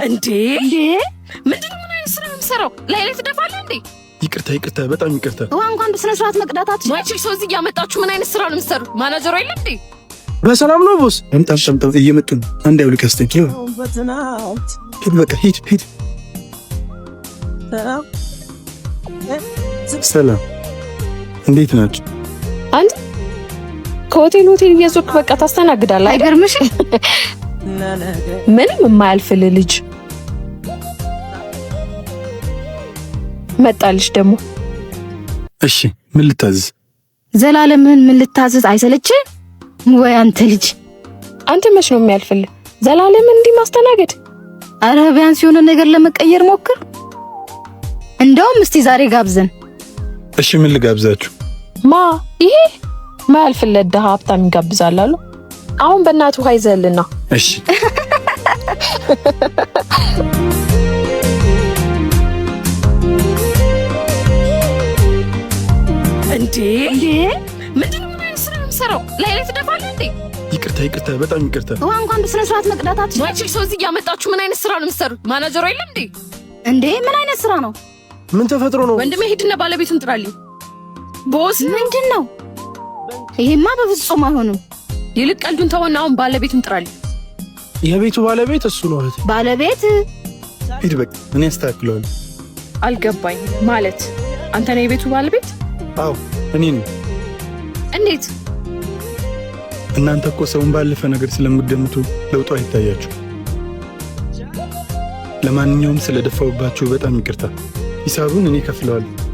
እንዴ ምንድን ነው? ምን አይነት ስራ ነው የምትሰራው? ላይ ላይ ትደፋለህ እንዴ? ይቅርታ ይቅርታ፣ በጣም ይቅርታ። ውሃ እንኳን በስነ ስርዓት መቅዳት። ማይችል ሰው እዚህ እያመጣችሁ ምን አይነት ስራ ነው የምትሰሩት? ማናጀሩ የለም እንዴ? በሰላም ነው boss? አምጣ አምጣ፣ እየመጡ ነው። አንድ ያውልቅ አስተኝ። ሂድ በቃ ሂድ ሂድ። ሰላም፣ እንዴት ናችሁ? አንተ ከሆቴል ሆቴል እየዞርክ በቃ ታስተናግዳለህ። አይገርምሽ? ምንም የማያልፍልህ ልጅ መጣልሽ ደግሞ። እሺ ምን ልታዘዝ? ዘላለምህን ምን ልታዘዝ? አይሰለችህ ወይ አንተ ልጅ? አንተ መች ነው የሚያልፍልህ? ዘላለምን እንዲህ ማስተናገድ? አረ ቢያንስ የሆነ ነገር ለመቀየር ሞክር። እንደውም እስቲ ዛሬ ጋብዘን። እሺ ምን ልጋብዛችሁ? ማ ይሄ ማያልፍለት ድሀ ሀብታም ይጋብዛል አሉ። አሁን በእናትህ ውሃ ይዘህልና። እሺ እንዴ ምንድን ነው? ምን አይነት ስራ ነው የምትሰራው? ላይ ላይ ትደፋለህ እንዴ? ይቅርታ ይቅርታ፣ በጣም ይቅርታ። ውሃ እንኳን በስነ ስርዓት መቅዳት። ማይችል ሰው እዚህ እያመጣችሁ ምን አይነት ስራ ነው የምትሰሩት? ማናጀሩ የለም እንዴ? እንዴ ምን አይነት ስራ ነው? ምን ተፈጥሮ ነው? ወንድሜ ሂድና ባለቤቱን ጥራልኝ። Boss ምንድን ነው ይሄማ? በፍጹም አይሆንም። ይልቅ ቀልዱን ተወና አሁን ባለቤቱን ጥራልኝ። የቤቱ ባለቤት እሱ ነው እህቴ። ባለቤት ሂድ በቃ እኔ አስተካክለዋለሁ። አልገባኝ ማለት አንተ ነህ የቤቱ ባለቤት? አዎ እኔ ነኝ። እንዴት? እናንተ እኮ ሰውን ባለፈ ነገር ስለምትገምቱ ለውጡ አይታያችሁ። ለማንኛውም ስለደፋውባችሁ በጣም ይቅርታ። ሂሳቡን እኔ ከፍለዋለሁ።